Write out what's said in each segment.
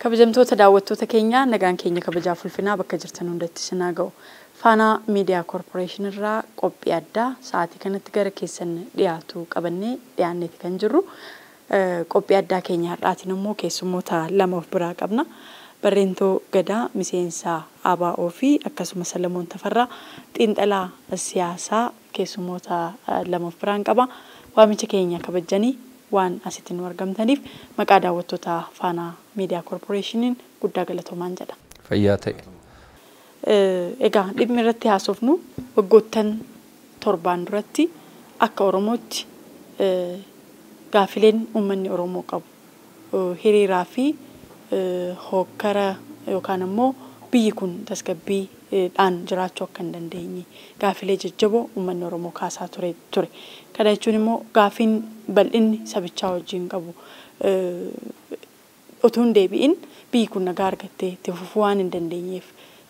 Kabajamtoota daawwattoota keenya, nagaan keenya kabajaa fulfinaa bakka jirtan hundatti isin haa ga'u. Faanaa Miidiyaa Koorporeeshin irraa qophii addaa sa'aatii kanatti gara keessan dhiyaatu qabannee dhiyaanneeti kan jirru. Qophii addaa keenya har'aatiin immoo keessummoota lama of biraa qabna. Barreentoo Gadaa, miseensa ABO, fi akkasumas Salamoon Tafarraa, xiinxalaa siyaasaa, keessummoota lama of biraan qaba. Waamicha keenya kabajanii waan asitti nu argamtaniif maqaa daawwattoota Faanaa Miidiyaa Koorporeeshiniin guddaa galatoomaan jedha. Fayyaa ta'e. Egaa dhimmi irratti haasofnu, waggoottan 7n duratti akka Oromootti gaafileen uummanni Oromoo qabu hiriiraa fi hookkara yookaan immoo biyyi kun tasgabbiidhaan jiraachuu akka hin dandeenye gaafilee jajjaboo uummanni Oromoo kaasaa ture. Kana jechuun immoo gaafiin bal'inni sabichaa wajjin qabu utuu hin deebi'in biyyi kun nagaa argattee itti fufuu waan hin dandeenyeef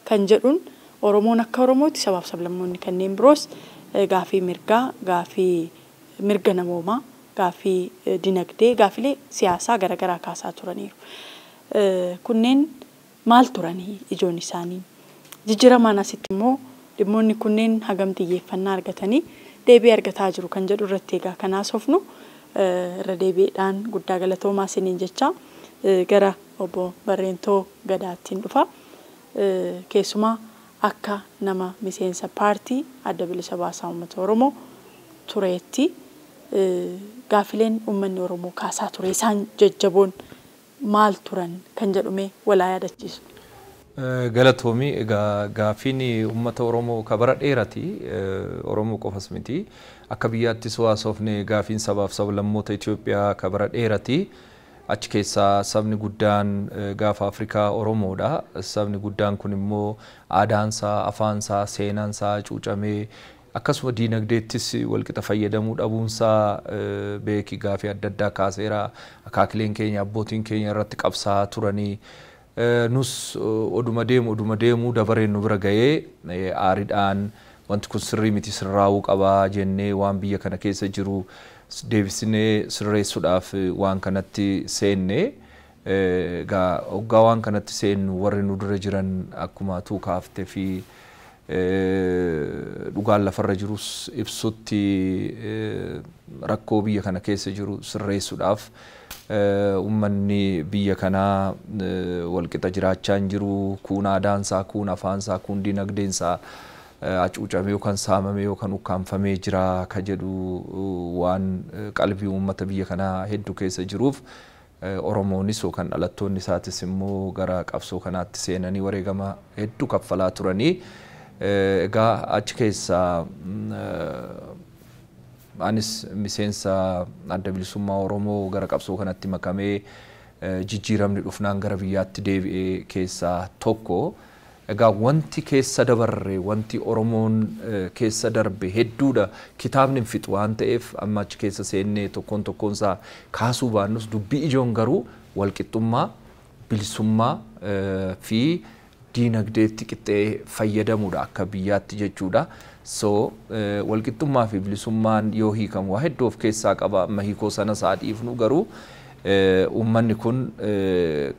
kan jedhuun, Oromoon akka Oromootti, sabaaf sablammoonni kanneen biroos gaafii mirgaa, gaafii mirga namoomaa, gaafii dinagdee, gaafilee siyaasaa garaagaraa kaasaa turaniiru. Kunneen maal turanii ijoon isaanii? Jijjiiramaan asitti immoo dhimmoonni kunneen hagam xiyyeeffannaa argatanii deebii argataa jiru kan jedhu irratti egaa kan haasofnu. Irra deebiidhaan guddaa galatoomaa isiniin jecha gara obbo Barreentoo Gadaattiin dhufa. Keessumaa akka nama miseensa paartii Adda Bilisa Baasaa Uummata Oromoo tureetti, gaafileen uummanni Oromoo kaasaa ture isaan jajjaboon maal turan kan jedhume walaa yaadachiisu. Galatoomii. Egaa gaafiin uummata Oromoo ka bara dheerati. Oromoo qofas miti. Akka biyyaattis haasofne, gaafiin sabaaf sablammoota Itoophiyaa ka bara dheerati. Achi keessaa sabni guddaan gaafa Afrikaa Oromoodha. Sabni guddaan kun immoo aadaansaa, afaansaa, seenaansaa cuucamee, akkasuma diinagdeettis walqixa fayyadamuu dhabuunsaa beeki gaafii adda addaa kaaseera. Akaakileen keenya, abbootiin keenya irratti qabsaa turanii. Nus oduma deemu oduma deemu dabareen nu bira ga'ee, aariidhaan wanti kun sirrii miti, sirraa'uu qabaa jennee, waan biyya kana keessa jiru deebisnee sirreessuudhaaf waan kanatti seenne. Egaa hoggaa waan kanatti seennu, warri nu dura jiran akkuma tuukaaftee fi dhugaan lafarra jirus ibsutti, rakkoo biyya kana keessa jiru sirreessuudhaaf, uummanni biyya kanaa walqixa jiraachaa hin jiru. Kuun aadaansaa, kuun afaansaa, kuun dinagdeensaa hacuucamee yookaan saamamee yookaan ukkaanfamee jira ka jedhu waan qalbii uummata biyya kanaa hedduu keessa jiruuf, Oromoonis yookaan dhalattoonni isaatis immoo gara qabsoo kanaatti seenanii wareegama hedduu kaffalaa turanii. Egaa achi keessaa anis miseensa Adda Bilisummaa Oromoo gara qabsoo kanatti makamee jijjiiramni dhufnaan gara biyyaatti deebi'ee keessaa tokko. Egaa wanti keessa dabarre, wanti Oromoon keessa darbe hedduudha. Kitaabni hin fixu waan ta'eef amma achi keessa seennee tokkoon tokkoon isaa kaasuu baannus, dubbii ijoon garuu walqixxummaa, bilisummaa fi diinagdeetti qixxee fayyadamuudha akka biyyaatti jechuudha. So walqixxummaa fi bilisummaan yoo hiikamu waa hedduu of keessaa qaba. Amma hiikoo sana isaa dhiifnu, garuu uummanni kun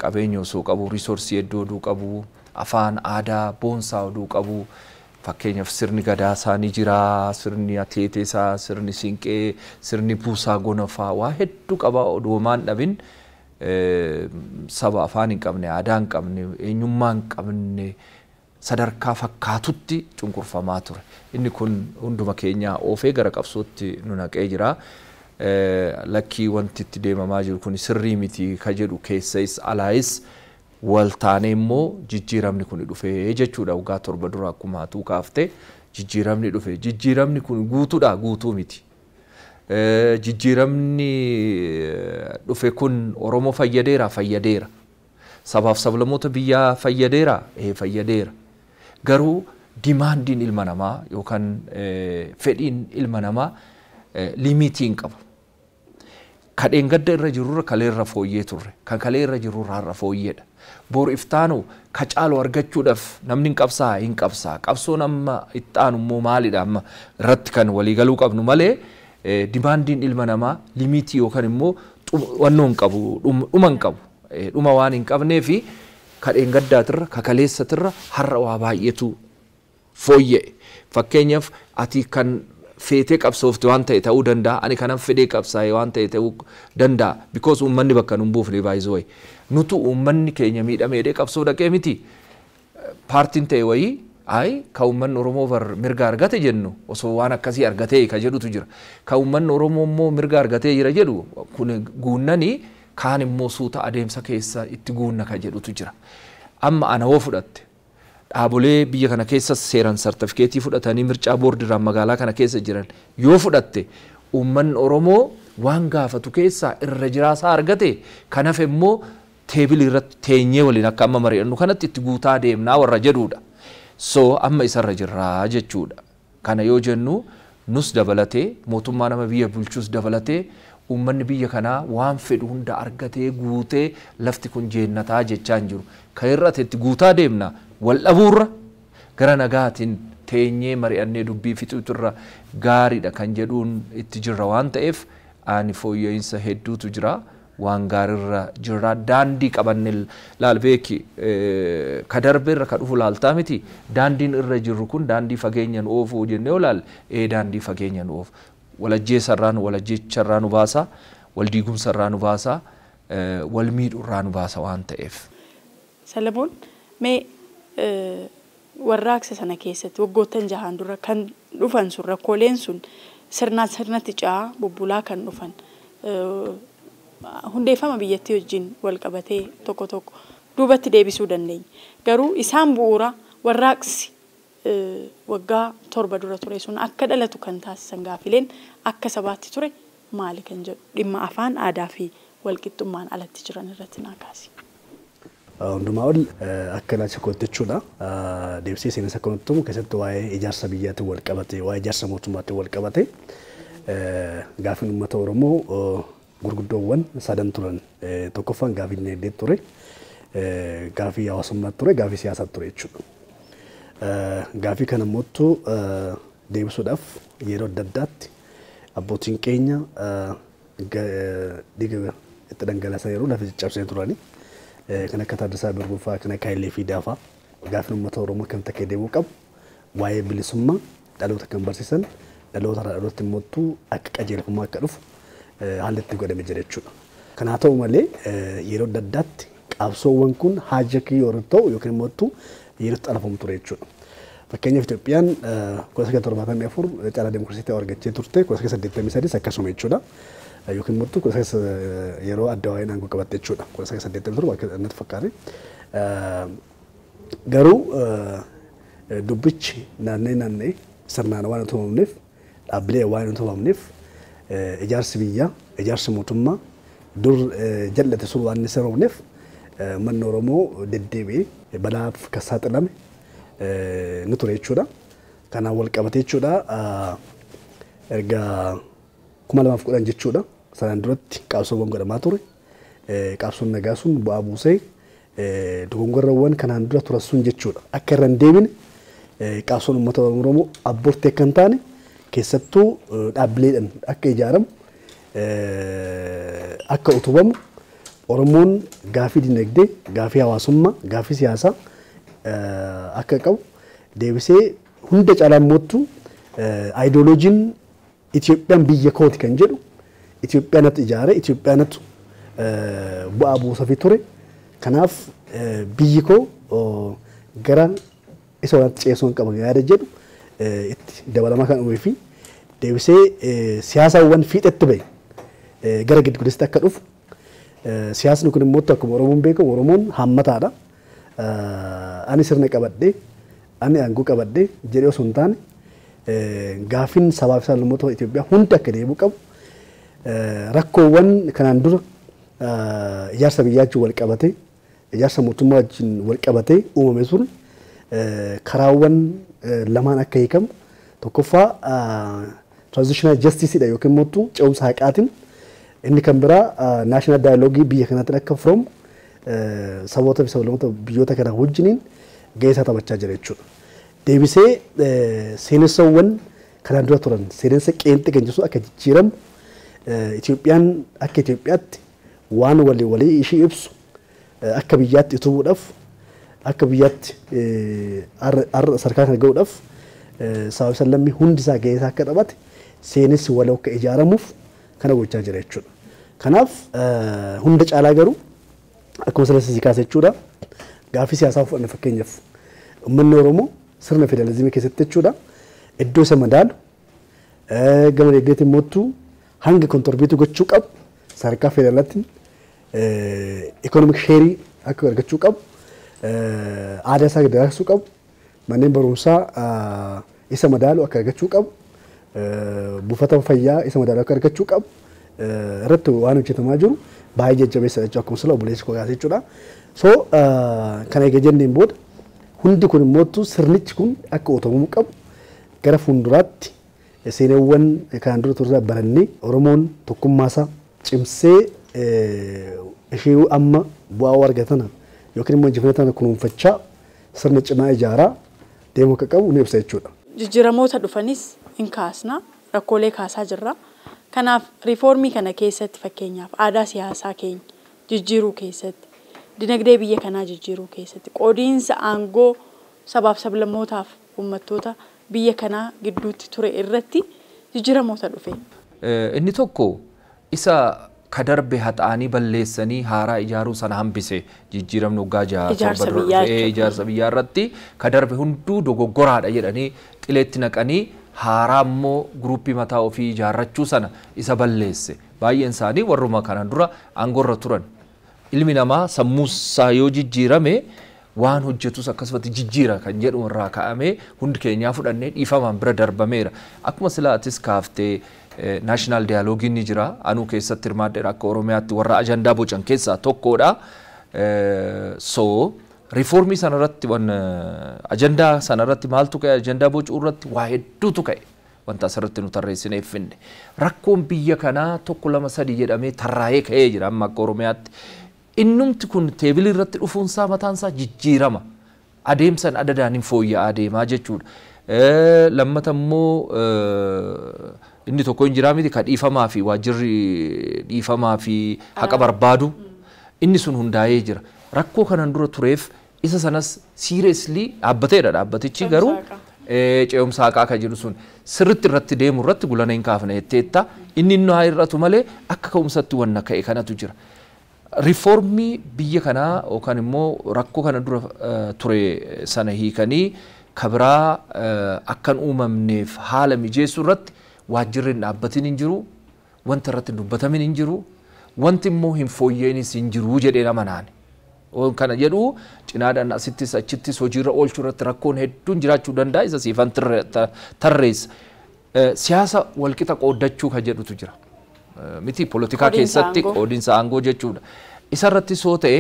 qabeenya osoo qabu, resource hedduu oduu qabu, afaan aadaa boonsaa oduu qabu, fakkeenyaaf sirni gadaa isaanii jira, sirni ateetee isaa, sirni siinqee, sirni buusaa gonofaa, waa hedduu qaba oduu homaan dhabin, saba afaan hin qabne, aadaa hin qabne, eenyummaa hin qabne sadarkaa fakkaatutti cunqurfamaa ture. Inni kun hunduma keenya oofee gara qabsootti nu naqee jira. Lakkii, wanti itti deemamaa jiru kun sirrii miti ka jedhu keessais alaayis wal taanee immoo jijjiiramni kun dhufee jechuudha. Waggaa 7 dura akkuma hatuu kaaftee jijjiiramni dhufe. Jijjiiramni kun guutuudha? Guutuu miti. Jijjiiramni dhufe kun Oromoo fayyadeera? Fayyadeera. Sabaaf sablammoota biyyaa fayyadeera? Ee, fayyadeera. Garuu demandiin ilma namaa yookaan fedhiin ilma namaa limit hin qabu. Kadheen gadda irra jirurra kaleerra fooyyee turre. Kan kalee irra jirurra har'a fooyyeedha. Bor iftaanu ka caalu argachuudhaaf namni hin qabsaa, hin qabsaa. Qabsoon amma itti aanu immoo maalidha amma irratti kan waliigaluu qabnu malee, demandiin ilma namaa limit yookaan immoo wannoo hin qabu, dhuma hin qabu. Dhuma waan hin qabnee fi kadheen gaddaatirra kakaleessatirra har'a waa baay'eetu fooyya'e. Fakkeenyaaf ati kan feetee qabsoofte waan ta'e ta'uu danda'a. Ani kanan fedhee qabsaa'e waan ta'e ta'uu danda'a. Because uummanni bakka nun buufne baay'isoo wayi. Nutu uummanni keenya miidhameedhee qabsoo dhaqee miti. Paartiin ta'e wayii ayi ka uummanni Oromoo bar mirga argate jennu osoo waan akkasii argatee ka jedhutu jira. Ka uummanni Oromoo immoo mirga argatee jira jedhu kun guunnanii kaan immoo suuta adeemsa keessa itti guunna ka jedhutu jira. Amma ana hoo fudhatte dhaabolee biyya kana keessa seeran sartifikeetii fudhatanii mircaa boordiirraan magaalaa kana keessa jiran yoo fudhatte uummanni Oromoo waan gaafatu keessaa irra jiraasaa argate kanaaf immoo teebilii irratti teenyee waliin akka amma mari'annu kanatti itti guutaa deemnaa warra jedhudha. So amma isarra jirraa jechuudha. Kana yoo jennu nus dabalatee mootummaa nama biyya bulchus dabalatee uummanni biyya kanaa waan fedhu hunda argatee guutee lafti kun jeennataa jechaa hin jiru. Kan irratti itti guutaa deemna wal dhabuurra gara nagaatiin teenyee mari'annee dubbii fixuuturra gaariidha kan jedhuun itti jirra waan ta'eef ani fooyya'insa hedduutu jira. Waan gaariirra jirra daandii qabanne laal beeki ka darbeerra ka dhufu laaltaa miti daandiin irra jirru kun daandii fageenyaan oofuu jennee olaal daandii fageenyaan oofu walajjeessarraa nu walajjeecharraa nu baasa wal diigumsarraa nu baasa wal miidhurraa nu baasa waan ta'eef. Salamoon mee warraaqsa sana keessatti waggoottan jahaan dura kan dhufan sun rakkooleen sun sirnaan sirnatti ce'aa bubbulaa kan dhufan hundeeffama biyyattii wajjin wal qabatee tokko tokko duubatti deebisuu dandeenya. Garuu isaan bu'uura warraaqsi waggaa 7 dura ture sun akka dhalatu kan taasisan gaafileen akka sabaatti ture maali kan jedhu dhimma afaan aadaa fi walqixxummaan alatti jiran irratti naa kaasi. Hundumaa ol akka ilaalcha kootti jechuudha. Deebisee seensa akka nutti himu keessatti waa'ee ijaarsa biyyaatiin wal qabate, waa'ee ijaarsa mootummaatiin wal qabate gaafiin uummata Oromoo gurguddoowwan sadan turan. Tokkoffaan gaafii dinagdee ture, gaafii hawaasummaa ture, gaafii siyaasaa ture jechuudha. Gaafii kana immoo deebisuudhaaf yeroo adda addaatti abbootiin keenya dhiiga itti dhangalaasan yeroo lafa caccabsanii turani. Kan akka Taaddasaa Birruu fa'aa, kan akka Hayilee Fiidaa fa'aa gaafiin uummata Oromoo kan takka deemuu qabu waa'ee bilisummaa dhaloota kan barsiisan dhaloota irraa dhalootatti immoo akka qajeelfamaa akka dhufu haalli itti godhame jira jechuudha. Kanaa ta'u malee yeroo adda addaatti qabsoowwan kun haajakii yeroo ta'u yookiin immoo yeroo itti alafamu ture jechuudha. Fakkeenyaaf Itoophiyaan 1974 caalaa dimokiraasii ta'uu argachee turte 1983 akkasuma jechuudha. Yookiin immoo yeroo adda waa'een aangoo qabatte jechuudha. 1987 akka natti fakkaate. Garuu dubbichi naannee naannee sirnaan waan hin tumamneef dhaabbilee waan hin tumamneef ijaarsi biyyaa ijaarsi mootummaa dur jal'ate sun waan hin sirroofneef manni Oromoo deddeebi'ee balaaf kan saaxilame ni ture jechuudha. Kanaan wal qabate jechuudha erga 2010 jechuudha. Sanaan duratti qabsoowwan godhamaa ture. Qabsoon nagaa sun bu'aa buusee dogongorrawwan kanaan dura turan sun jechuudha. Akka irra hin deebine qabsoon uummata Oromoo abboortee akka hin taane keessattuu dhaabbileedhaan akka ijaaramu akka utubamu Oromoon gaafii dinagdee, gaafii hawaasummaa, gaafii siyaasaa akka qabu deebisee hunda caalaa immoo aayidooloojiin Itoophiyaan biyya kooti kan jedhu Itoophiyaanatu ijaare, Itoophiyaanatu bu'aa buusafii ture. Kanaaf biyyi koo gara isa walaatti ceesuu hin qabu yaada jedhu itti dabalamaa kan uumee fi deebisee siyaasawwan fiixetti bahe gara giddu-galeessatti akka dhufu siyaasni kun immoo akkuma Oromoon beekamu Oromoon hammataadha. Ani sirna qabadhee, ani aangoo qabadhee jedhee osoo hin taane gaafiin sabaa fi sablammoota Itoophiyaa hundi akka deebi'u qabu rakkoowwan kanaan dura ijaarsa biyyaa wajjin wal qabatee ijaarsa mootummaa wajjin wal qabatee uumame sun karaawwan lamaan akka hiikamu tokkoffaa transitional justice dha yookiin immoo ce'umsa haqaatiin inni kan biraa national dialogue biyya kanaatiin akka furamu saboota fi sablammoota biyyoota kanaa wajjiniin gahee isaa taphachaa jira jechuudha. Deebisee seenessawwan kanaan dura turan seenessa qeenxee kan jedhu akka jijjiiramu Itoophiyaan akka Itoophiyaatti waan walii walii ishii ibsu akka biyyaatti utubuudhaaf akka biyyaatti sadarkaa kana gahuudhaaf sababa sablammii hundi isaa gahee isaa akka taphate seenessi waloo akka ijaaramuuf kana gochaa jira jechuudha. Kanaaf hunda caalaa garuu akkuma sila kaase jechuudha gaaffii siyaasaa fudhanne fakkeenyaaf uummanni Oromoo sirna federaalizimii keessatti jechuudha iddoo isa madaalu gama deeggartiin moottuu hanga kontorbiitu gochuu qabu sadarkaa federaalaatti ikonomik sheerii akka argachuu qabu aadaa isaa dagaagsuu qabu manneen barumsaa isa madaalu akka argachuu qabu buufata fayyaa isa madaalu akka argachuu qabu irratti waan hojjetamaa jiru baay'ee jajjabeessa jechuudha akkuma sila obboleessi koo kaase jechuudha. So kana eega jenneen booda hundi kun immoo sirnichi kun akka utumamuu qabu gara fuulduraatti seenaawwan kanaan dura turre barannee Oromoon tokkummaasaa cimsee ishee amma bu'aa argatan yookiin immoo injifannoo tana kunuunfachaa sirna cimaa ijaaraa deemuu akka qabu ni ibsa jechuudha. Jijjiiramoota dhufanis hin kaasna rakkoolee kaasaa jirra. Kanaaf riifoormii kana keessatti fakkeenyaaf aadaa siyaasaa keenya jijjiiruu keessatti dinagdee biyya kanaa jijjiiruu keessatti qoodiinsa aangoo sabaaf sablammootaaf uummattoota biyya kanaa gidduutti ture irratti jijjiiramoota dhufe. Inni tokko isa kadarbe haxaanii balleessanii haaraa ijaaruu sana hambise jijjiiramni waggaa 6 ijaarsa biyyaa irratti kadarbe hunduu dogoggoraadha jedhanii qileetti naqanii haaraa immoo guruppii mataa ofii ijaarrachuu sana isa balleesse. Baay'een isaanii warruma kanaan dura aangoorra turan. Ilmi namaa sammuu isaa yoo jijjiirame waan hojjetus akkasumatti jijjiira kan jedhu irraa ka'amee hundi keenyaa fudhannee dhiifamaan bira darbameera. Akkuma silaatis kaaftee naashinaal diyaalogiin ni jira. Anuu keessatti hirmaadheera akka Oromiyaatti warra ajandaa bocan keessaa tokkodha. So riifoormii sanarratti ajandaa sanarratti maaltu ka'e ajandaa bocuu irratti waa hedduutu ka'e. Wanta asirratti nu tarreessinee finne. Rakkoon biyya kanaa 1 2 3 jedhamee tarraa'ee ka'ee jira amma akka Oromiyaatti. Innumti kun teebilii irratti dhufuunsaa mataansaa jijjiirama. Adeemsan adadaan hin fooyya'aa deemaa jechuudha. Lammata immoo inni tokko hin jiraa miti ka dhiifamaa fi waajjirri dhiifamaa fi haqa barbaadu inni sun hundaa'ee jira. Rakkoo kanan dura tureef isa sanas siiriyeslii dhaabbateedha dhaabbatichi garuu ce'umsa haqaa kan jedhu sun sirriitti irratti deemu irratti gulana hin kaafne jetteetta inni inni haa hir'atu malee akka ka'umsatti wanna ka'e kanatu jira. Riifoormii biyya kanaa yookaan immoo rakkoo kana dura ture sana hiikanii kabiraa akkan uumamneef haala mijeessuu irratti waajjirri hin dhaabbatin hin jiru, wanta irratti hin dubbatamin hin jiru, wanti immoo hin fooyyeenis hin jiru jedhee nama naane. Kana jedhu cinaadhaan asittis achittis hojiirra oolchuu irratti rakkoon hedduun jiraachuu danda'a isa siifan tarreessa. Siyaasa walqixa qooddachuu kan jedhutu jira. Miti poolitikaa keessatti qoodiinsa aangoo jechuudha. Isarratti soo ta'e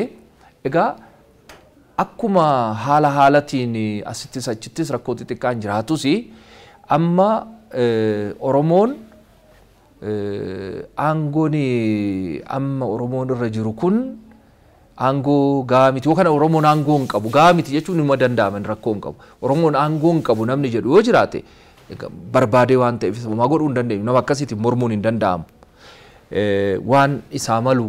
egaa akkuma haala haalatiin asittis achittis rakkoo xixiqqaan jiraatus amma Oromoon aangoon amma Oromoon irra jiru kun aangoo gahaa miti yookaan Oromoon aangoo hin qabu gahaa miti jechuun nima danda'aman rakkoo hin qabu. Oromoon aangoo hin qabu namni jedhu yoo jiraate barbaadee waan ta'eef homaa godhuu hin dandeenyu nama akkasiitiin mormuun hin danda'amu. Waan isaa malu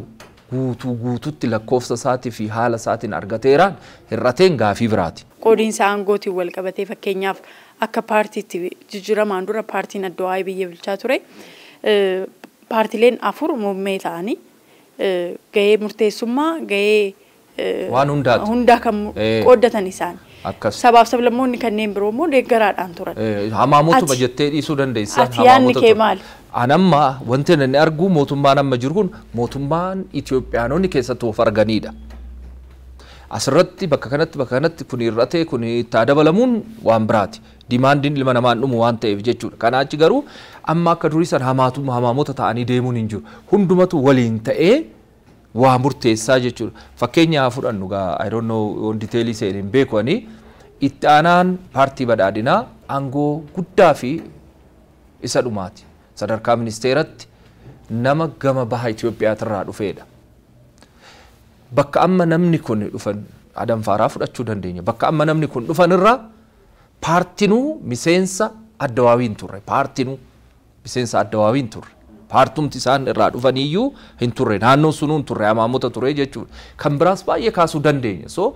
guutuu guututti lakkoofsa isaatii fi haala isaatiin argateeraan hir'ateen gaafii biraati. Qoodiinsa aangootiin wal qabatee fakkeenyaaf akka paartiitti jijjiiramaan dura paartiin Adduwaayii biyya bulchaa ture. Paartileen 4 muummee ta'anii gahee murteessummaa gahee waan hundaati hundaa kan qooddatan isaan. Sabaaf sablammoonni kanneen biroo immoo deeggaraadhaan turan. Hamaamotuma jettee dhiisuu dandeessa. Ati yaadni kee maali? Anamma wanti inni argu mootummaan amma jiru kun mootummaan Itoophiyaanonni keessatti of arganidha. Asirratti bakka kanatti kun hir'atee kun itti dabalamuun waan biraati. Dimaandiin ilma namaan dhumu waan ta'eef jechuudha. Kanaa achi garuu amma akka durii sana hamaamota ta'anii deemuun hin jiru. Hundumatu waliin ta'ee waa murteessaa jechuudha. Fakkeenyaa fudhannu gaa I don't know on detailii seenee hin beeku ani itti aanaan paartii badhaadhinaa aangoo guddaa fi isa dhumaati. Sadarkaa ministeeratti nama gama baha Itoophiyaatirraa dhufeedha. Bakka amma namni kun dhufan Adam Faaraa fudhachuu dandeenya. Bakka amma namni kun dhufan irraa paartinuu miseensa Addawaawii hin turre. Paartinuu miseensa Addawaawii hin turre. Paartumti isaan irraa dhufaniyyuu hin turre, naannoon sunuu hin turre, hamaamota ture jechuudha. Kan biraas baay'ee kaasuu dandeenya. So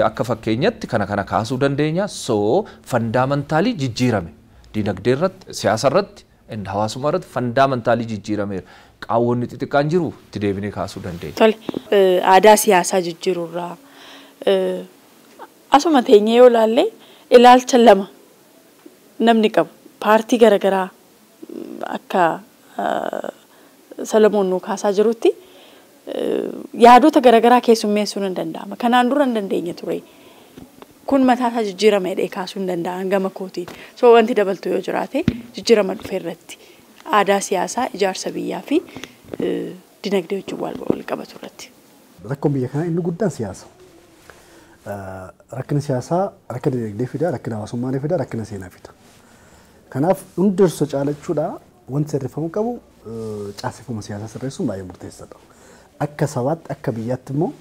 akka fakkeenyatti kana kana kaasuu dandeenya. So fundamentally jijjiirame. Dinagdee irratti, siyaasa irratti, hawaasummaa irratti fundamentally jijjiirameera. Qaawwonni xixiqqaan jiru itti deebinee kaasuu dandeenya. Tole, aadaa siyaasaa jijjiirurraa asuma teenyee yoo ilaalle ilaalcha lama namni qabu paartii garaagaraa akka Solomoon nuu kaasaa jirutti yaadota garaagaraa keessummeessuun hin danda'ama. Kanaan dura hin dandeenye ture. Kun mataa isaa jijjiirama jedhee kaasuu hin danda'an gama kootiin. So wanti dabaltu yoo jiraate jijjiirama dhufe irratti aadaa siyaasaa, ijaarsa biyyaa fi dinagdee wajjin wal qabatu irratti. Rakkoon biyya kanaa inni guddaan siyaasa. Rakkina siyaasaa rakkina dinagdee fida, rakkina hawaasummaa fida, rakkina seenaa fida. Kanaaf hundeessa caalachuudha wanti sirreeffamuu qabu caaseffama siyaasaa sirreessuun baay'ee murteessaadha. Akka sabaatti akka biyyaatti immoo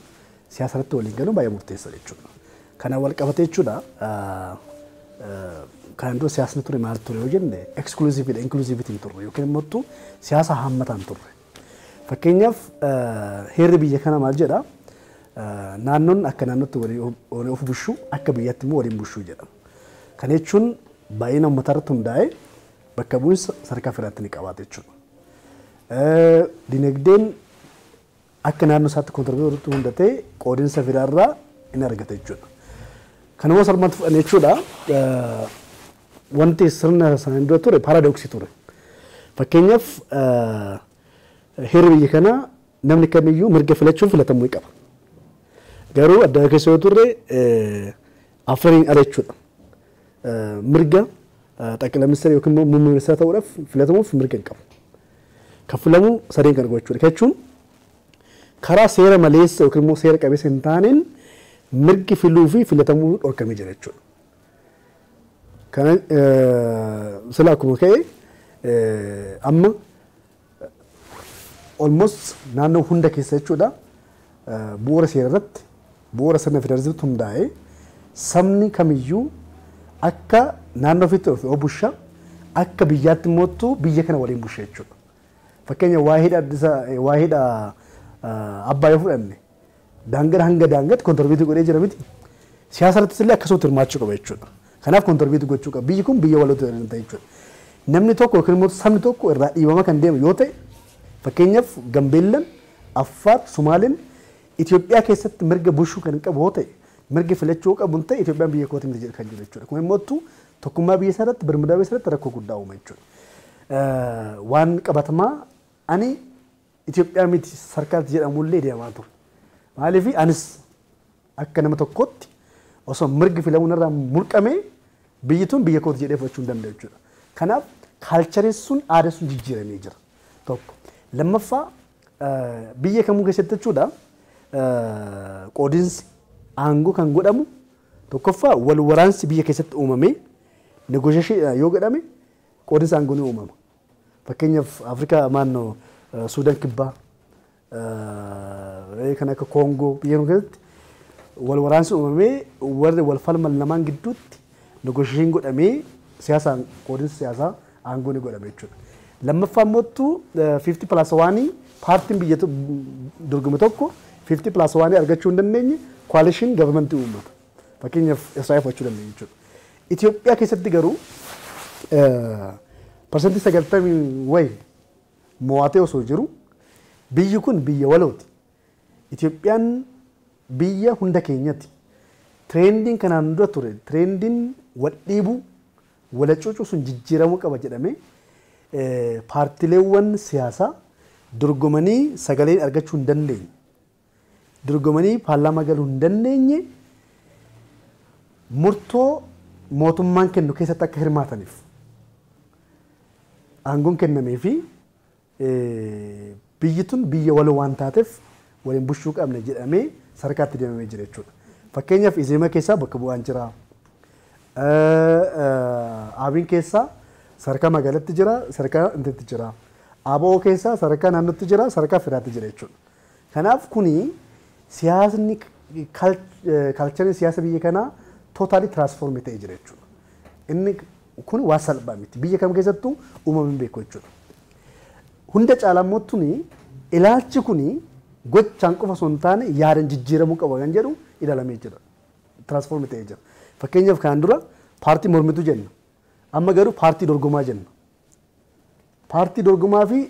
siyaasa irratti waliin galuun baay'ee murteessaadha jechuudha. Kanaan wal qabatee jechuudha kan dura siyaasni ture maal ture yoo jenne exclusiveidha, inclusivity hin turre yookiin immoo siyaasa hammataa hin turre. Fakkeenyaaf heerri biyya kana maal jedha? Naannoon akka naannootti walii of bulchuu akka biyyaatti immoo waliin bulchuu jedha. Kana jechuun baay'ina uummataa irratti hundaa'ee bakka bu'insa sadarkaa federaatti ni qabaata jechuudha. Dinagdeen akka naannoo isaatti contribute irratti hundatee qoodinsa federaarraa ni argata jechuudha. Kanuma salphaatti fudhanne jechuudha wanti sirna sanaan dura ture paradox ture. Fakkeenyaaf heerri biyya kanaa namni kamiyyuu mirga filachuun filatamuu qaba. Garuu adda keessa yoo turre afuriin ala jechuudha. Mirga ጠቅላይ ሚኒስትር yookiin immoo muummee ministeera ta'uudhaaf filatamuuf mirga hin qabu. Kan filamu sadeen kan gochuudha. Jechuun karaa seera maleessa yookiin immoo seera qabeessa hin taaneen mirgi filuu fi filatamuu dhorkamee jira jechuudha. Kana sila akkuma ka'e amma almost naannoo hunda keessa jechuudha bu'uura seera irratti bu'uura sirna federaalizimiitti hundaa'ee sabni kamiyyuu akka naannoo ofiitti of busha akka biyyaatti immoo biyya kana waliin busha jechuudha. Fakkeenya waa'ee hidha Abbaay yoo fudhanne daangaa hanga daangaatti contribute godhee jira miti. Siyaasa irrattis illee akkasumatti hirmaachuu qaba jechuudha. Kanaaf contribute gochuu qaba. Biyyi kun biyya walootu ta'e jechuudha. Namni tokko yookiin immoo sabni tokko irraa dhiibama kan deemu yoo ta'e fakkeenyaaf Gambeellan, Affaar, Sumaaleen Itoophiyaa keessatti mirga bulchuu kan qabu yoo ta'e mirga filachuu qabu ta'e Itoophiyaan biyya kooti miti kan jiru jechuudha. Kun immoo tokkummaa biyya isaa irratti birmadaa biyya isaa irratti rakkoo guddaa uuma jechuudha. Waan qabatamaa ani Itoophiyaa miti sarkaatti jedhamullee deemaa ture. Maaliif anis akka nama tokkootti osoo mirgi filamuun irraa mulqamee biyyi tun biyya kooti jedhee fudhachuu hin danda'u jechuudha. Kanaaf culture sun aadaa sun jijjiiramee jira. Tokko. Lammaffaa biyya kamuu keessatti jechuudha qoodinsi aangoo kan godhamu tokkoffaa wal waraansi biyya keessatti uumamee negotiation yoo godhame qoodinsi aangoo ni uumama. Fakkeenyaaf Afrikaa maannoo Suudaan kibbaa kan akka Koongoo biyya kana keessatti wal waraansi uumamee warri wal falman lamaan gidduutti negotiation godhamee siyaasaan qoodinsi siyaasaa aangoo ni godhame jechuudha. Lammaffaa immoo 50+1 paartiin biyya dorgome tokko 50+1 argachuu hin dandeenye coalition government uummata. Fakkeenyaaf Israa'el fudhachuu dandeenya jechuudha. Itoophiyaa keessatti garuu 90% wayi mo'atee osoo jiru biyyi kun biyya walooti. Itoophiyaan biyya hunda keenyati. Trendiin kanaan dura ture trendiin wal dhiibuu wal cuucuu sun jijjiiramuu qaba jedhamee paartileewwan siyaasaa dorgomanii sagalee argachuu hin dandeenye. Dorgomanii paarlaamaa galuu hin dandeenye murtoo mootummaan kennu keessatti akka hirmaataniif aangoon kennamee fi biyyi tun biyya waloo waan taateef waliin bulchuu qabna jedhamee sarkaatti deemamee jira jechuudha. Fakkeenyaaf Izeema keessaa bakka bu'aan jira. Abiin keessaa sadarkaa magaalaatti jira, sadarkaa intitti jira. ABO keessaa sadarkaa naannootti jira, sadarkaa federaatti jira jechuudha. Kanaaf kuni siyaasni cultureiin siyaasa biyya kanaa totally transform ta'ee jira jechuudha. Inni kun waan salphaa miti. Biyya kam keessattuu uumamee hin beeku jechuudha. Hunda caalaa immoo tuni ilaalchi kuni gochaan qofa osoo hin taane yaadan jijjiiramuu qaba kan jedhu ilaalamee jira. Transform ta'ee jira. Fakkeenyaaf kan dura paartii mormituu jenna. Amma garuu paartii dorgomaa jenna. Paartii dorgomaa fi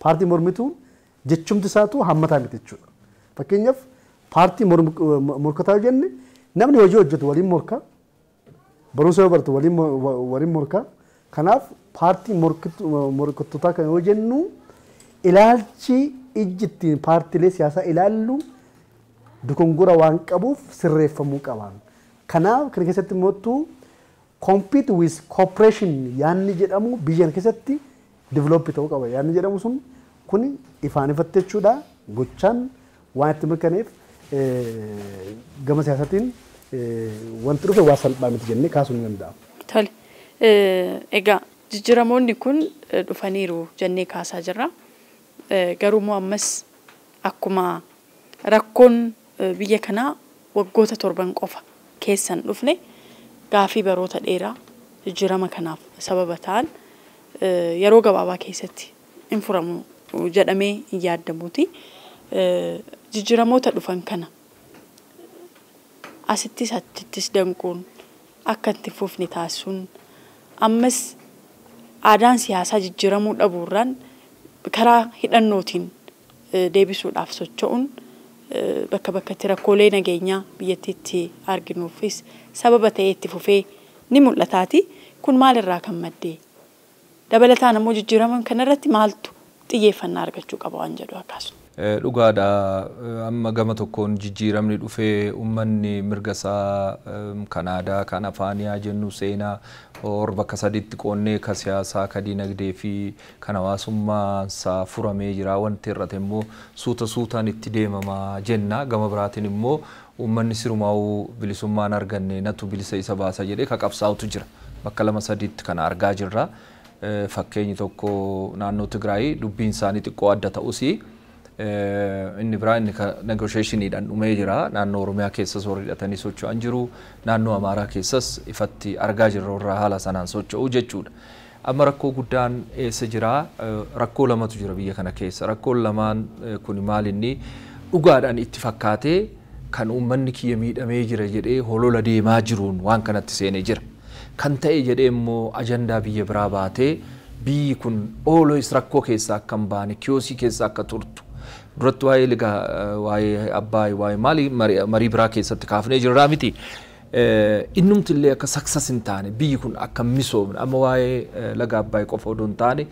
paartii mormituu jechumti isaatu hammataa miti jechuudha. Fakkeenyaaf paartii morkataa jenne namni hojii hojjetu waliin morka, barumsa yoo baratu waliin morka. Kanaaf paartii morkattootaa kan yoo jennu ilaalchi ijji ittiin paartiilee siyaasaa ilaallu dogongora waan qabuuf sirreeffamuu qaba. Kanaaf kana keessatti immoo compete with cooperation yaanni jedhamu biyya keessatti develop ta'uu qaba. Yaanni jedhamu sun kun ifaan ifatti jechuudha. Gochaan waan itti mirkaneef gama siyaasaatiin wanti dhufe waa salphaa miti jennee kaasuun ni danda'ama. Tole. Egaa jijjiiramoonni kun dhufaniiru jennee kaasaa jirra. Garuu immoo ammas akkuma rakkoon biyya kanaa waggoota 7 qofa keessan dhufne gaafii baroota dheeraa jijjiirama kanaaf sababa ta'an yeroo gabaabaa keessatti hin furamu jedhamee hin yaadamuuti. Jijjiiramoota dhufan kana asittis achittis danquun akka itti fufne taasisuun ammas aadaan siyaasaa jijjiiramuu dhabuurraan karaa hidhannootiin deebisuudhaaf socho'uun bakka bakkatti rakkoolee nageenyaa biyyattiitti arginuufis sababa ta'ee itti fufee ni mul'ataati. Kun maalirraa kan maddee? Dabalataan ammoo jijjiirama kanarratti maaltu xiyyeeffannaa argachuu qaba waan jedhu akkasuma. Dhugaadha. Amma gama tokkoon jijjiiramni dhufee uummanni mirga isaa kan aadaa, kan afaanii jennu seenaa or bakka sadiitti qoonnee ka siyaasaa, ka dinagdee fi kan hawaasummaa isaa furamee jira. Wanti irratti immoo suuta suutaan itti deemamaa jenna. Gama biraatiin immoo uummanni sirumaa'uu bilisummaan arganne natu bilisa isa baasa jedhee ka qabsaa'utu jira. Bakka lama sadiitti kana argaa jirra. Fakkeenyi tokko naannoo Tigraay dubbiin isaanii xiqqoo adda ta'us inni biraa inni negotiationiidhaan dhumee jira. Naannoo Oromiyaa keessas warri hidhatanii socho'an jiru. Naannoo Amaaraa keessas ifatti argaa jirra warra haala sanaan socho'u jechuudha. Amma rakkoo guddaan eessa jira? Rakkoo lamatu jira biyya kana keessa. Rakkoon lamaan kun maal inni dhugaadhaan itti fakkaatee kan uummanni kiyya miidhamee jira jedhee holola deemaa jiruun waan kanatti seenee jira. Kan ta'e jedhee immoo ajandaa biyya biraa baatee biyyi kun always rakkoo keessaa akka hin baane kiyoosii keessa akka turtu. Duratti waa'ee ligaa waa'ee Abbaay waa'ee maali marii biraa keessatti kaafnee jirraa miti. Innumti illee akka success hin taane biyyi kun akka hin misoomne amma waa'ee laga Abbaay qofa odoo hin taane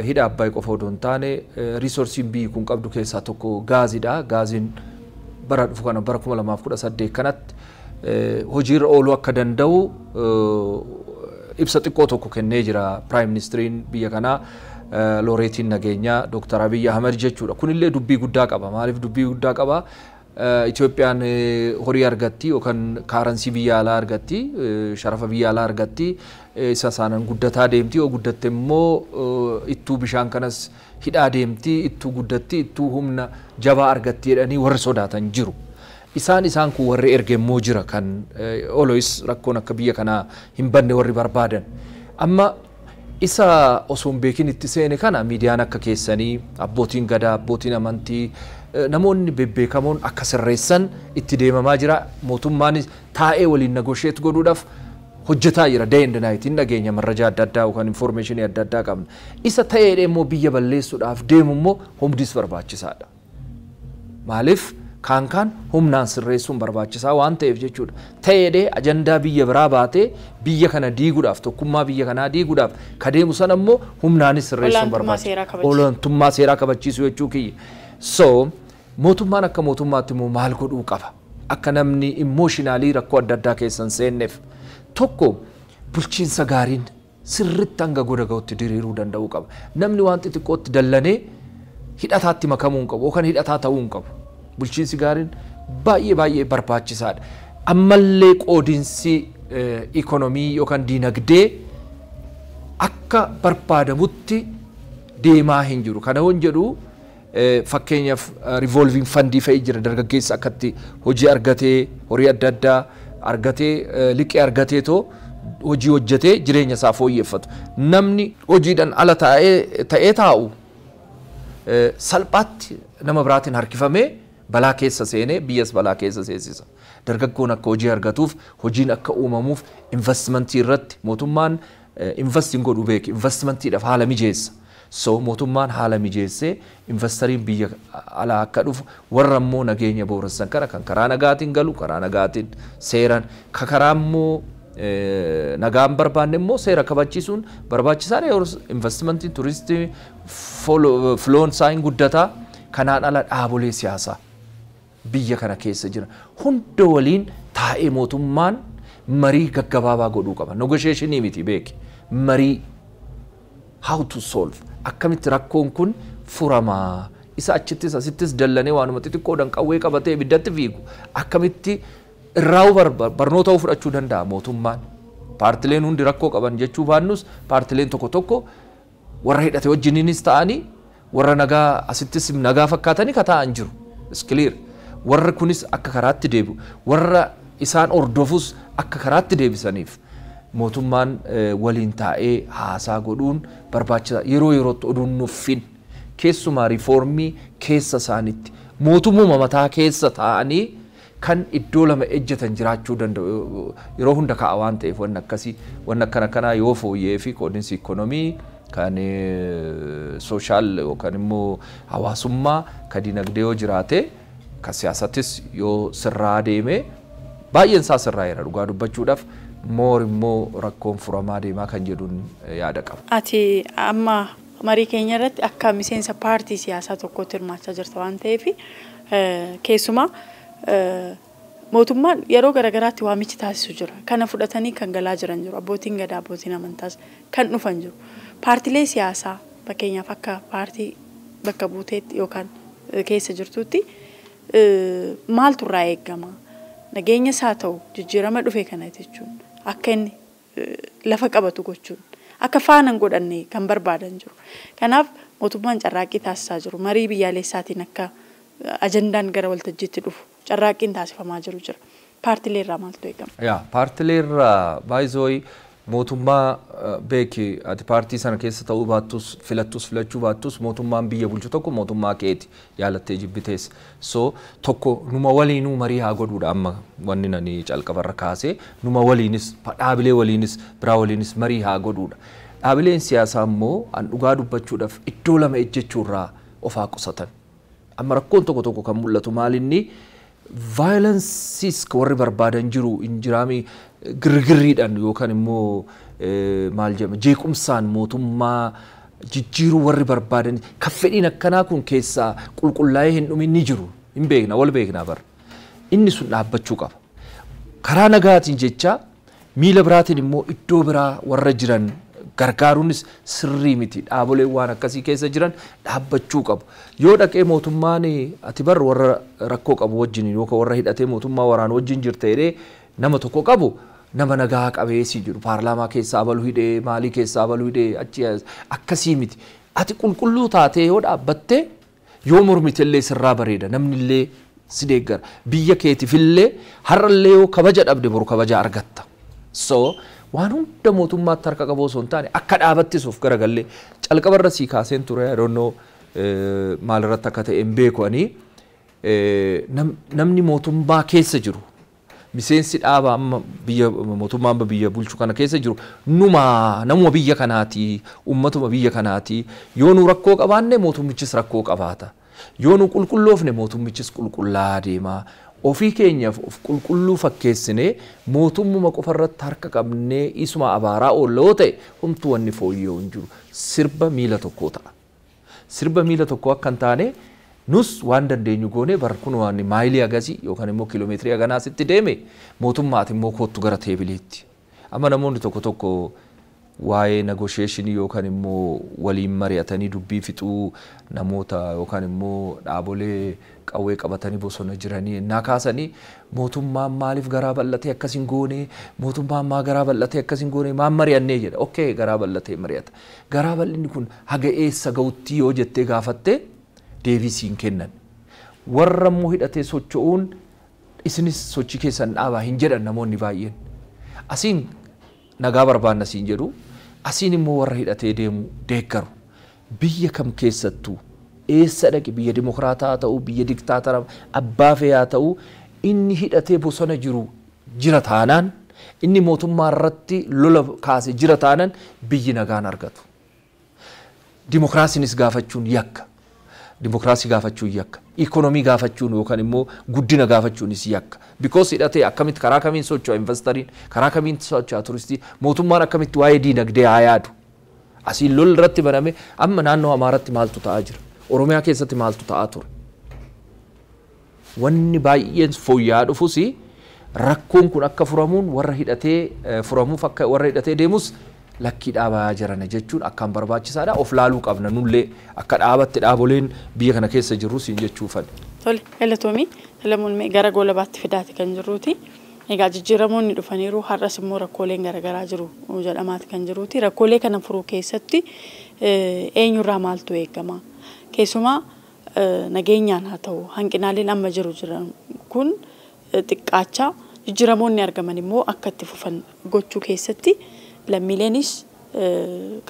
hidha Abbaay qofa odoo hin taane resourceiin biyyi kun qabdu keessaa tokko gaaziidha. Gaaziin bara dhufu kana bara 2018 kanatti hojiirra ooluu akka danda'u ibsa xiqqoo tokko kennee jira Prime Ministeriin biyya kanaa looreetiin nageenyaa Dr. Abiy Ahmed jechuudha. Kunillee dubbii guddaa qaba. Maaliif dubbii guddaa qaba? Itoophiyaan horii argatti yookaan currency biyya alaa argatti, sharafa biyya alaa argatti, isa isaanan guddataa deemti. Yoo guddatte immoo ittuu bishaan kanas hidhaa deemti, ittuu guddatti, ittuu humna jabaa argatti jedhanii warri sodaatan jiru. Isaan kun warri erge immoo jira kan always rakkoon akka biyya kanaa hin banne warri barbaadan. Amma isa osoo hin beekin itti seene kana miidiyaan akka keessanii abbootiin gadaa, abbootiin amantii, namoonni bebbeekamoon akka sirreessan itti deemamaa jira. Mootummaanis taa'ee waliin negotiate godhuudhaaf hojjetaa jira. Day and night hin dhageenya marrajaa adda addaa yookaan information adda addaa qabna. Isa ta'ee immoo biyya balleessuudhaaf deemu immoo humnis barbaachisaadha. Maaliif kaan kaan humnaan sirreessuun barbaachisaa waan ta'eef jechuudha. Ta'eedhee ajandaa biyya biraa baatee biyya kana diiguudhaaf tokkummaa biyya kanaa diiguudhaaf ka deemu sana immoo humnaanis sirreessuun barbaachisaa. Olaantummaa seeraa kabachiisuu jechuu kiyya. So mootummaan akka mootummaatti immoo maal godhuu qaba? Akka namni emotionally rakkoo adda addaa keessa hin seenneef tokko bulchiinsa gaariin sirritti hanga goda ga'utti diriiruu danda'uu qaba. Namni waan xixiqqootti dallanee hidhataatti makamuu hin qabu yookaan hidhataa ta'uu hin qabu. Bulchiinsi gaariin baay'ee baay'ee barbaachisaadha. Ammallee qoodinsi ikonomii yookaan diinagdee akka barbaadamutti deemaa hin jiru. Kana yoon jedhu fakkeenyaaf revolving fundii fa'i jira dargaggeessa akkatti hojii argatee horii adda addaa argatee liqii argatee too Hojii hojjetee jireenya isaa fooyyeffatu. Namni hojiidhaan ala ta'ee taa'u salphaatti nama biraatiin harkifamee balaa keessa seenee biyyas balaa keessa seensisa. Dargaggoon akka hojii argatuuf, hojiin akka uumamuuf, investimentii irratti mootummaan investiin godhu beeki, investimentiidhaaf haala mijeessa. So mootummaan haala mijeessee investariin biyya alaa akka dhufu, warra immoo nageenya booressan kana kan karaa nagaatiin galu karaa nagaatiin seeran, ka karaa immoo nagaan barbaanne immoo seera kabachiisuun barbaachisaadha. Yeroo investimentiin turistii flown isaa hin guddataa. Kanaan ala dhaabolee siyaasaa biyya kana keessa jiran hunda waliin taa'ee mootummaan marii gaggabaabaa godhuu qaba. Negotiationii miti beeki. Marii how to solve, akkamitti rakkoon kun furamaa, isa achittis asittis dallanee waanuma xixiqqoodhaan qawwee qabatee ibiddatti fiigu akkamitti irraa barnoota fudhachuu danda'a mootummaan. Paartileen hundi rakkoo qaban jechuu baannus, paartileen tokko tokko warra hidhate wajjiniinis ta'anii warra nagaa asittis nagaa fakkaatanii ka taa'an jiru. It's clear. Warra kunis akka karaatti deebi'u, warra isaan hordofus akka karaatti deebisaniif mootummaan waliin taa'ee haasaa godhuun barbaachisaa. Yeroo yerootti oduun nuffin, keessumaa riifoormii keessa isaanitti mootummuma mataa keessa taa'anii kan iddoo lama ejjetan jiraachuu danda'u. Yeroo hunda ka'a waan ta'eef, wanni akkasii, wanni akkana kanaa yoo fooyyee fi qoodinsi ikoonomii kan social yookaan immoo hawaasummaa kan dinagdee yoo jiraate, kan siyaasattis yoo sirraa deeme, baay'een isaa sirraa'eera dhugaa dubbachuudhaaf, moor immoo rakkoon furamaa deemaa kan jedhuun yaada qaba. Ati amma marii keenya irratti akka miseensa paartii siyaasaa tokkotti hirmaachaa jirta waan ta'eef, keessumaa mootummaan yeroo garaagaraatti waamichi taasisu jira. Kana fudhatanii kan galaa jiran jiru. Abbootiin gadaa, abbootiin amantaas kan dhufan jiru. Paartilee siyaasaa fakkeenyaaf akka paartii bakka buuteetti yookaan keessa jirtutti maaltu irraa eegama? Nageenya isaa ta'u jijjiirama dhufe kana jechuun akka inni lafa qabatu gochuun akka faana hin godhanne kan barbaadan jiru. Kanaaf mootummaan carraaqqii taasisaa jiru. Marii biyyaalessaatiin akka ajandaan gara waltajjiitti dhufu carraaqqiin taasifamaa jiru jira. Paartilee irraa maaltu eegama? Yaa, paartilee irraa baay'isooyi mootummaa beeki, ati paartii sana keessa ta'uu baattus, filattus filachuu baattus, mootummaan biyya bulchu tokko mootummaa keeti, jaalattee jibbitees. So tokko numa waliinuu marii haa godhuudha. Amma wanni nani calqabarra kaasee, numa waliinis, dhaabilee waliinis, biraa waliinis marii haa godhuudha. Dhaabileen siyaasaa immoo an dhugaa dubbachuudhaaf iddoo lama ejjechuurraa of haa qusatan. Amma rakkoon tokko tokko kan mul'atu maalinni, violenceis warri barbaadan jiru hin jiraami, girgirriidhaan yookaan immoo maal jedhama, jeequmsaan mootummaa jijjiiruu warri barbaadan, kan fedhiin akkanaa kun keessaa qulqullaa'ee hin dhumin ni jiru, hin beekna, wal beekna bara. Inni sun dhaabbachuu qaba. Karaa nagaatiin jecha miila biraatiin immoo iddoo biraa warra jiran gargaaruunis sirrii miti. Dhaaboleen waan akkasii keessa jiran dhaabbachuu qabu. Yoo dhaqee mootummaan ati bar warra rakkoo qabu wajjin yookaan warra hidhatee mootummaa waraanu wajjin jirta jedhee nama tokko qabu, nama nagaa qabeessi jiru paarlaamaa keessaa abaluu hidhee, maalii keessaa abaluu hidhee, achi akkasii miti. Ati qulqulluu taatee yoo dhaabbatte, yoo mormite illee sirraa bareeda, namni illee si deeggara. Biyya keetiifillee har'allee yoo kabaja dhabde, boru kabaja argatta. So waan hunda mootummaatti harka qabu osoo hin taane, akka dhaabattis of garagallee calqabarra sii kaaseen ture, I don't know maalirratti akka ta'e hin beeku ani, namni mootummaa keessa jiru, miseensi dhaaba amma biyya mootummaa amma biyya bulchu kana keessa jiru, numa namuma biyya kanaati, ummatuma biyya kanaati. Yoo nu rakkoo qabaanne, mootummichis rakkoo qabaata. Yoo nu qulqulloofne, mootummichis qulqullaa deema. Ofii keenyaaf of qulqulluu fakkeessinee mootummuma qofarratti harka qabnee isuma abaaraa oolla yoo ta'e, homtuu wanni fooyya'u hin jiru. Sirba miila tokkoo ta'a. Sirba miila tokkoo akka hin taane nus waan dandeenyu goone bar kun waan maayilii agasii yookaan immoo kiiloomeetirii haganaa sitti deeme, mootummaati immoo koottu gara tableitti. Amma namoonni tokko tokko waa'ee negotiationii yookaan immoo waliin mari'atanii dubbii fixuu namoota yookaan immoo dhaabolee qawwee qabatanii bosona jiranii innaa kaasanii, mootummaan maaliif garaa bal'atee akkas hin goone, mootummaan maa garaa bal'atee akkas hin goone, maan mari'annee jedha. Okay, garaa bal'atee mari'ata. Garaa bal'inni kun haga eessa ga'utti yoo jettee gaafatte, deebii siin kennan. Warra immoo hidhatee socho'uun isinis sochii keessan dhaabaa hin jedhan namoonni baay'een. Asiin nagaa barbaanna siin jedhu, asiin immoo warra hidhatee deemu deeggaru. Biyya kam keessattuu eessa dhaqi, biyya dimokiraataa haa ta'u, biyya diktaatara abbaa fee haa ta'u, inni hidhatee bosona jiru jira taanaan, inni mootummaa irratti lola kaase jira taanaan biyyi nagaan argatu. Dimokiraasiinis gaafachuun yakka. Dimokiraasii gaafachuun yakka. Ikonomii gaafachuun yookaan immoo guddina gaafachuunis yakka. Because hidhatee akkamitti karaa kamiin socho'a investariin, karaa kamiin socho'a turistii, mootummaan akkamitti waa'ee diinagdee haa yaadu. Asiin lolli irratti baname amma naannoo Amaaratti maaltu ta'aa jira? Oromiyaa keessatti maaltu ta'aa ture? Wanni baay'een fooyya'aa dhufus rakkoon kun akka furamuun warra hidhatee furamuuf akka warra hidhatee deemus lakkii dhaabaa jirana jechuun akkaan barbaachisaadha. Of laaluu qabna nullee akka dhaabatti dhaaboleen biyya kana keessa jirru siin jechuufan. Tole, galatoomii. Salamuun gara goolabaatti fidaati kan jirruuti. Egaa jijjiiramoonni dhufaniiru, har'as immoo rakkooleen garaagaraa jiru jedhamaati kan jiruuti. Rakkoolee kana furuu keessatti eenyurraa maaltu eegama? Keessumaa nageenyaan haa ta'u hanqinaaleen amma jiru jiran kun xiqqaachaa jijjiiramoonni argaman immoo akka itti fufan gochuu keessatti lammiileenis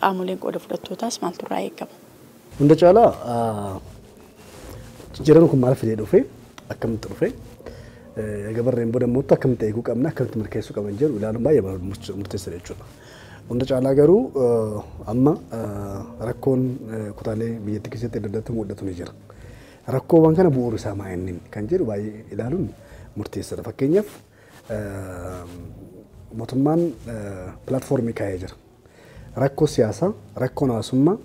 qaamoleen qooda fudhattootaas maaltu irraa eegama? Hunda caalaa jijjiiramni kun maal fidee dhufe, akkamitti dhufe, egaa barreen booda immoo akkamitti eeguu qabna, akkamitti mirkaneessuu qabna jedhu ilaaluun baay'ee murteessaadha jechuudha. Hunda caalaa garuu amma rakkoon kutaalee biyyattii keessatti adda addaatti mul'atu ni jira. Rakkoowwan kana bu'uura isaa maa inni kan jedhu baay'ee ilaaluun murteessaadha. Fakkeenyaaf mootummaan pilaatfoormii kaa'ee jira. Rakkoo siyaasaa, rakkoon hawaasummaa,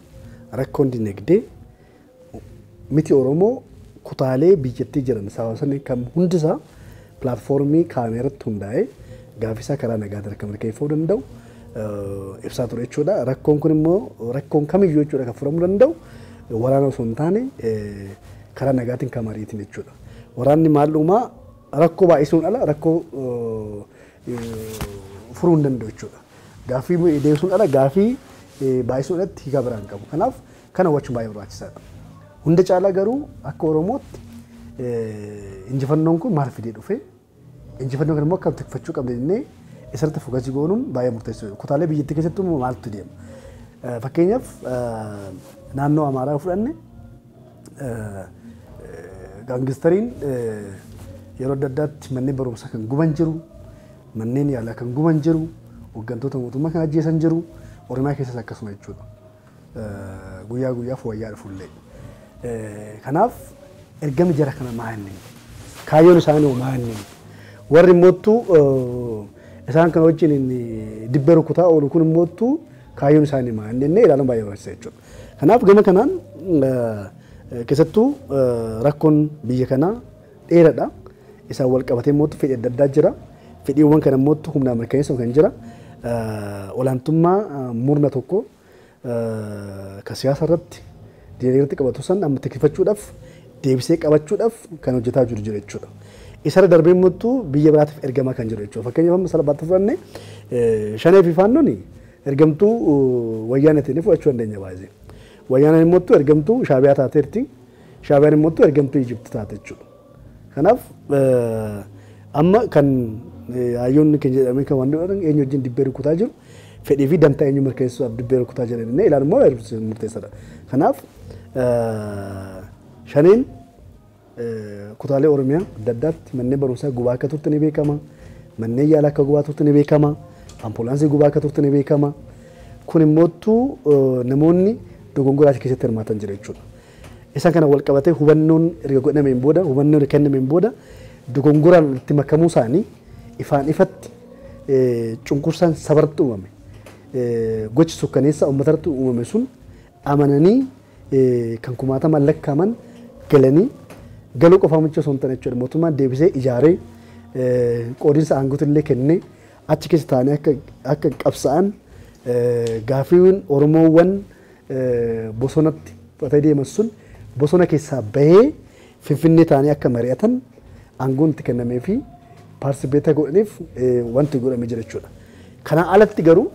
rakkoon dinagdee miti Oromoo kutaalee biyyattii jiran sababa kan hundisaa pilaatfoormii kaa'ame irratti hundaa'ee gaafisaa karaa nagaatiin akka mirkaneeffamuu danda'u ibsaa ture jechuudha. Rakkoon kun immoo rakkoon kamiyyuu jechuudha kan furamuu danda'u waraana osoo hin taane karaa nagaatiin kan mariitiin jechuudha. Waraanni maal uumaa rakkoo baay'isuun ala rakkoo furuu hin danda'u jechuudha. Gaaffii deebisuun ala gaaffii baay'isuun alatti hiika biraan qabu. Kanaaf kana hubachuun baay'ee barbaachisaadha. Hunda caalaa garuu akka Oromootti injifannoon kun maal fidee dhufe, injifannoo kana immoo akkamitti tikfachuu qabna jennee isarratti fookasii goonuun baay'ee murteessaadha. Kutaalee biyyattii keessatti immoo maaltu deema? Fakkeenyaaf naannoo Amaaraa fudhanne gaangistariin yeroo adda addaatti manneen barumsaa kan guban jiru, manneen yaalaa kan guban jiru, hooggantoota mootummaa kan ajjeesan jiru, Oromiyaa keessas akkasuma jechuudha. Guyyaa guyyaa fooyya'aa dhufullee. Kanaaf ergamni jara kana maa inni? Kaayyoon isaanii maa inni? Warri immoottu isaan kana wajjin dibbee rukutaa oolu kun immoottu kaayyoon isaanii maa inni ilaaluun baay'ee barbaachisaa jechuudha. Kanaaf gama kanaan keessattuu rakkoon biyya kanaa dheeraadha. Isaan wal qabatee immoottu fedhii adda addaa jira. Fedhiiwwan kana immoottu humnaan mirkaneessuun kan jira. Olaantummaa murna tokko kan siyaasa irratti dinagdee irratti qabatu san amma tikfachuudhaaf deebisee qabachuudhaaf kan hojjetaa jiru jira jechuudha. Isarra darbee immoo biyya biraatiif ergamaa kan jiru jechuudha. Fakkeenyaaf amma salphaatti fudhanne Shanee fi Faannoon ergamtuu Wayyaaneetiin fudhachuu dandeenya baay'ee. Wayyaaneen immoo ergamtuu Shaabiyaa taateerti. Shaabiyaan immoo ergamtuu Ijipti taate jechuudha. Kanaaf amma kan hayyoonni keenya jedhamee kan waan jedhan eenyu wajjin dibbee rukutaa jiru, fedhii fi dantaa eenyu mirkaneessuudhaaf dibbee rukutaa jiran inni ilaaluun immoo murteessaadha. Kanaaf Shaneen kutaalee Oromiyaa adda addaatti manneen barumsaa gubaa akka turte ni beekama. Manneen yaalaa akka gubaa turte ni beekama. Ambuulaansii gubaa akka turte ni beekama. Kun immoo namoonni dogongoraa achi keessatti hirmaatan jira jechuudha. Isaan kana wal qabatee hubannoon erga godhameen booda, hubannoon kennameen booda dogongoraan itti makamuu isaanii ifaan ifatti cunqursaan sabarratti uumame, gochi sukkaneessa uummatarratti uumame sun amananii kan kumaataman lakkaa'aman galanii galuu qofaa micha osoo hin taane jechuudha. Mootummaan deebisee ijaaree qoodinsa aangootti illee kennee achi keessa taa'anii akka qabsa'an gaaffiiwwan Oromoowwan bosonatti fudhatee deeman sun bosona keessaa bahee Finfinnee taa'anii akka mari'atan aangoon itti kennamee fi paartisipeeta godhaniif wanti godhamee jira jechuudha. Kanaan alatti garuu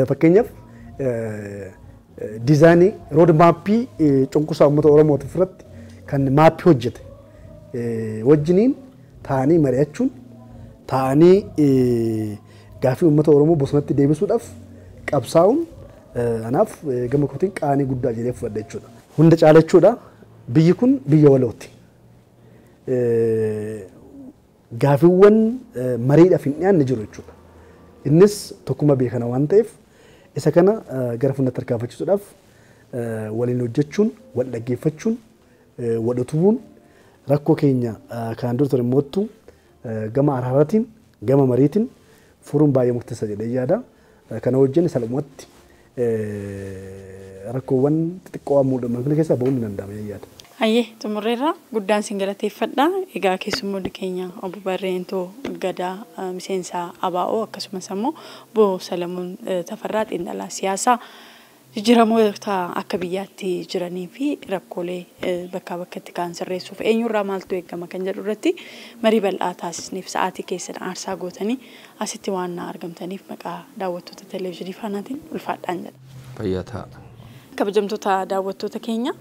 fakkeenyaaf diizaayinii rood maappii cunqursaa uummata Oromootiif irratti kan maappii hojjete wajjiniin taa'anii mari'achuun taa'anii Gaafii uummata Oromoo bosonatti deebisuudhaaf qabsaa'uun anaaf gama kootiin qaanii guddaa jedhee fudhadha jechuudha. Hunda caala jechuudha biyyi kun biyya walooti. Gaafiiwwan mariidhaaf hin dhiyaanne jiru jechuudha. Innis tokkummaa biyya kana waan ta'eef isa kana gara fuulduratti tarkaanfachiisuudhaaf waliin hojjechuun, wal dhaggeeffachuun, wal utubuun rakkoo keenya kanaan dura ture moottu gama araaraatiin, gama mariitiin furuun baay'ee murteessaa jedhee yaada. Kana wajjin salphumatti rakkoowwan xixiqqoo muudamman kana keessaa ba'uun ni danda'ama jedhee yaada. Hayyee, xumurreerra, guddaan sin galateeffadha. Egaa keessummoonni keenya obbo Barreentoo Gadaa, miseensa ABO, akkasumas immoo obbo Salamuun Tafarraa, xiinxalaa siyaasaa, jijjiiramoota akka biyyaatti jiranii fi rakkoolee bakkaa bakkatti ka'an sirreessuuf eenyurraa maaltu eegama kan jedhu irratti marii bal'aa taasisneef sa'aatii keessan aarsaa gootanii asitti waan na argamtaniif maqaa daawwattoota televezyiinii Faanaatiin ulfaadhaan jedha. Fayyaa ta'a. Kabajamtoota daawwattoota keenya,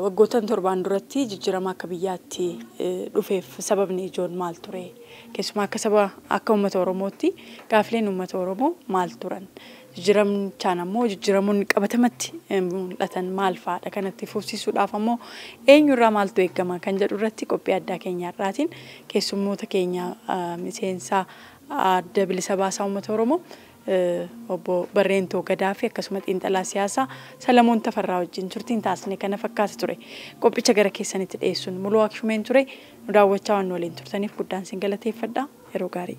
waggoottan 7n duratti jijjiirama akka biyyaatti dhufeef sababni ijoon maal ture? Keessumaa akka saba, akka uummata Oromootti gaafileen uummata Oromoo maal turan? Jijjiiramichaan ammoo jijjiiramoonni qabatamatti mul'atan maal fa'aadha? Kanatti fufsiisuudhaaf ammoo eenyurraa maaltu eegama kan jedhu irratti qophii addaa keenya har'aatiin keessummoota keenya miseensa Adda Bilisa Baasaa Uummata Oromoo obbo Barreentoo Gadaa fi akkasuma xiinxalaa siyaasaa Salamoon Tafarraa wajjin turtiin taasisne kana fakkaata ture. Qophicha gara keessanitti dhiyeessuun Muluu Akshumeen ture. Nu daawwachaa waan waliin turtaniif guddaan sin galateeffadha. Yeroo gaarii.